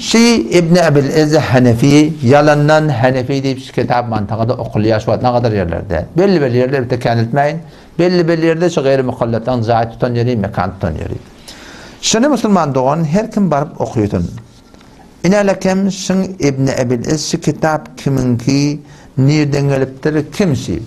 Şi Ibn Ebil Izz Hanefi ýalandan Hanefi diýip şu kitap mantagada okulýar şu wagt nagadar ýerlerde. Belli-belli ýerler bitte kän eltmäýin. Belli-belli ýerde şu gaýry mukallatlaryň jaý tutan ýeri, mekan tutan ýeri. Şuny musulman dogan her kim baryp okysyn. Inälekem şyň Ibn Ebil Izz şu kitap kimiňki, nirden gelipdir, kim şi?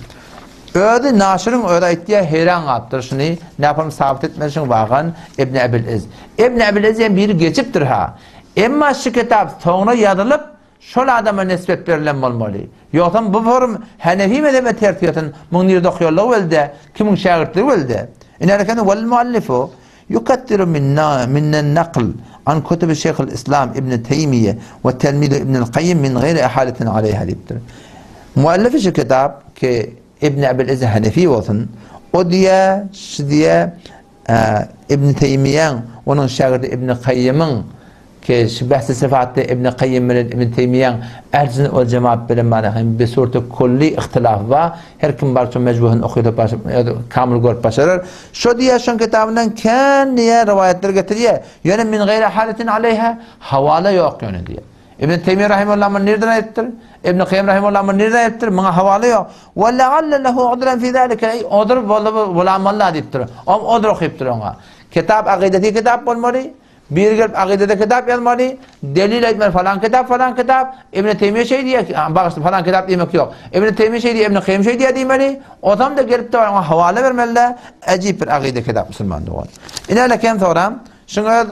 Özi naşyryň özi aýtýar, heýran galypdyr şuny näpam sabyt etmeli şyň wagan Ibn Ebil Izz. Ibn Ebil Izz diýen biri geçipdir ha. Emma şu kitap soňra ýazylyp, şol adama nisbet berlen bolmaly. Ýogsam bu forum Hanefi mezhebe ters gelsin, muň nirde okaýanlygy belli däl, kimiň şägirtligi belli däl. Ine eken wal muallifu yukattiru minna minnen nakl an kutubi şeýhil islam ibn Teýmiýe we telmizi ibn Kaýym min gaýri ehaletin aleýha diýipdir. Muallifi şu kitap ki Ibn Ebil Izz Hanefi bolsun, o diýe, şu diýe Ibn Teýmiýäň, onuň şägirdi Ibn Kaýymyň Ki şu bähsi syfatda Ibn Kaýym bilen Ibn Teýmiýäň Ähl sünnet wal jemaat bilen bar hem bi sureti kulli ihtilafy bar. Her kim baryp şo mejmuasyny okysa başyp kamyl görüp başarar. Şo diýýär şoň kitabyndan kän diýýär rowaýatlar getirýär. Ýöne min gaýri haletin aleýha hawala ýok ýöne diýýär. Ibn Teýmiýe rahimehullah muny nirden aýdypdyr? Ibn Kaýym rahimehullah muny nirden aýdypdyr? Muňa hawala ýok. Wa la'alla lehu udran fi zalika uzr bolamalla diýipdir. Oň uzr okypdyr oňa. Kitap akydasy kitap bolmaly. Biri gelip akydada kitap ýazmaly, delil aýtmaly falan kitap, falan kitap, Ibn Teýmiýe şeý diýýär, bagyşla falan kitap diýmek ýok. Ibn Teýmiýe şeý diýýär, Ibn Kaýym şeý diýýär diýmeli. Ozam-da gelip-de oňa hawala bermeli-de, äjip bir akyda kitap musulman dogan. Ine kem soram, şuň öz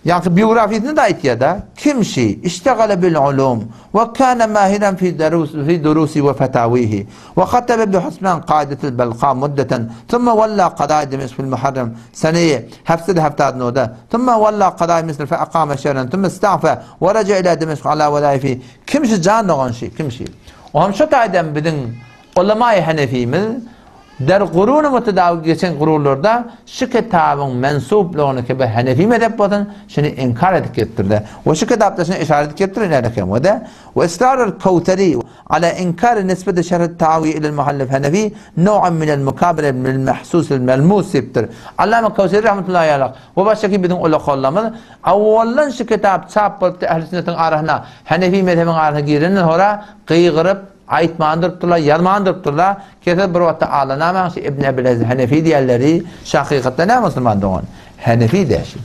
ýaňky biografiýasyny-da aýtýar-da, kim şi, iştegale bil ulum we kana mahiran fi darus fi durusi we fatawihi we hataba bi husman kaidetil belka muddeten thumma walla kada'i Dimeşk fil Muharrem seneyi hefsede heftad nuda thumma walla kada'i Misr fe akame şehren thumma ista'fa we raja ila Dimeşk ala welaifi kim şi jan dogan şi kim şi Oňam şu taýdan biziň ulamaýy hanefimiz Der guruny mutedawi geçen gururlarda şu kitabyň mensuplygyny ki bir hanefi mezhep bolsun şuny inkar edip gelipdirler. We şu kitapda şuny işaret edip gelipdir ine we de we israrul Kewseri ala inkari nisbeti şerh tawi ilel muhallif hanefi now'an minel mukabere bil mahsusil melmus diýipdir. Allama Kewseri rahmetullahi aleyh we başgaky biziň ulakallarymyz awwaldan şu kitap çap bolupdy ähli sünnetiň arasyna hanefi mezhebiň arasyna girenden soňra gygyryp aýtman durupdyrlar, ýazman durupdyrlar. Kesel bir wagtda aldanamaň şu Ibn Ebil Hanefi diýenleri şu hakykatda näme musulman dogan? Hanefi däşi.